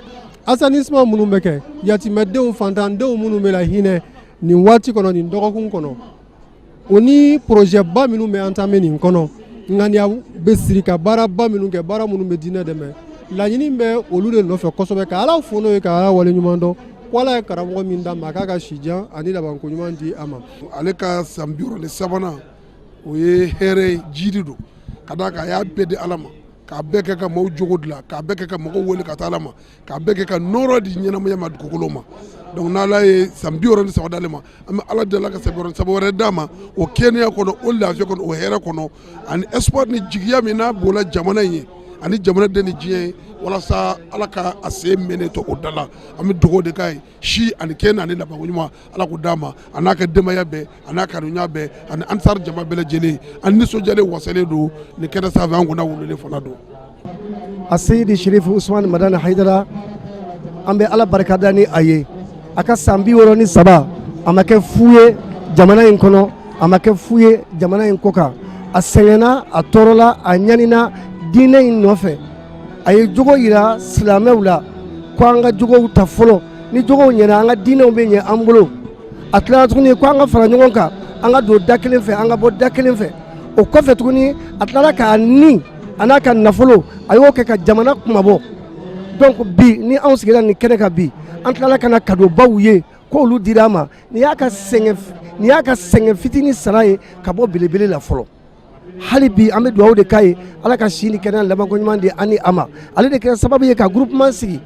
Assainissement minnu bɛ kɛ, yatimɛdenw, fantandenw minnu bɛ la hinɛ nin waati kɔnɔ, nin dɔgɔkun kɔnɔ, o ni projet ba minnu bɛ entamé nin kɔnɔ, ŋaniya bɛ siri ka baaraba minnu kɛ, baara minnu bɛ diinɛ dɛmɛ, laɲini bɛ olu de nɔfɛ kosɛbɛ. Ka Ala fo n'o ye, ka Ala waleɲuman dɔn ko Ala ye karamɔgɔ min d'a ma, a k'a ka si jan ani labanko ɲuman di a ma.
Ale ka san 63nan, o ye hɛrɛ ye, jiri don ka d'a kan a y'a bɛɛ di Ala ma, k'a bɛɛ kɛ ka maaw jogo dilan, k'a bɛɛ kɛ ka mɔgɔw wele ka taa Ala ma, k'a bɛɛ kɛ ka nɔrɔ di ɲɛnamaya ma, dugukolo ma. Donc n'Ala ye san 63 d'ale ma, an bɛ Ala deli ka san 63 wɛrɛ d'a ma, o kɛnɛya kɔnɔ, o lafiya kɔnɔ, o hɛrɛ kɔnɔ, ani espoir ni jigiya min n'a bɔra jamana in ye ani jamanaden ni diɲɛ ye, walasa Ala ka a sen mɛnnen to o da la. An bɛ dugawu de k'a ye, si ani kɛnɛ ani labanko ɲuman, Ala k'o d'a ma, a n'a ka denbaya bɛɛ, a n'a kanuɲa bɛɛ, ani Ansar jama bɛɛ lajɛlen. An nisɔndiyalen, wasalen don nin kɛnɛ sanfɛ, an kunna wululen fana don.
Aseyidi Sherifu Usumani Madani Hayidara, an bɛ Ala barikada ni a ye. A ka san 63, a ma kɛ fu ye jamana in kɔnɔ, a ma kɛ fu ye jamana in kɔkan. A sɛgɛnna, a tɔɔrɔla, a ɲanina diinɛ in nɔfɛ. A ye jogo yira silamɛw la ko an ka jogow ta fɔlɔ, ni jogow ɲɛna, an ka diinɛw bɛ ɲɛ an bolo. A tilala tuguni ko an ka fara ɲɔgɔn kan, an ka don da kelen fɛ, an ka bɔ da kelen fɛ. O kɔfɛ tuguni, a tilala k'a ni a n'a ka nafolo, a y'o kɛ ka jamana kunmabɔ. Donc bi ni anw sigira nin kɛnɛ kan bi, an tilala ka na kadobaw ye k'olu dira a ma. Nin y'a ka sɛgɛn fitinin sara ye ka bɔ belebele la fɔlɔ. Hali bi an bɛ dugawu de k'a ye, Ala ka si ni kɛnɛya labanko ɲuman di an ni a ma. Ale de kɛra sababu ye ka groupement sigi.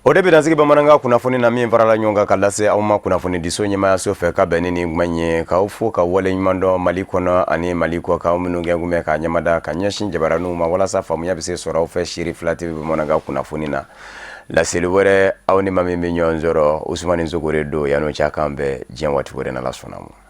O de bɛ dansigi bamanankan kunnafoni na min farala ɲɔgɔn kan ka lase aw ma kunnafonidiso ɲɛmaayaso fɛ ka bɛn ni nin kuma in ye. K'aw fo ka wale ɲuman dɔn Mali kɔnɔ ani Mali kɔ kan, aw minnu kɛ kun bɛ k'a ɲɛmada ka ɲɛsin jabaraninw ma walasa faamuya bɛ se sɔrɔ aw fɛ Seri Fila TV bamanankan kunnafoni na. Laseli wɛrɛ, aw ni maa min bɛ ɲɔgɔn sɔrɔ, Usumani Sogore don. Yan'o cɛ, k'an bɛn diɲɛ waati wɛrɛ, n'Ala sɔnna ma.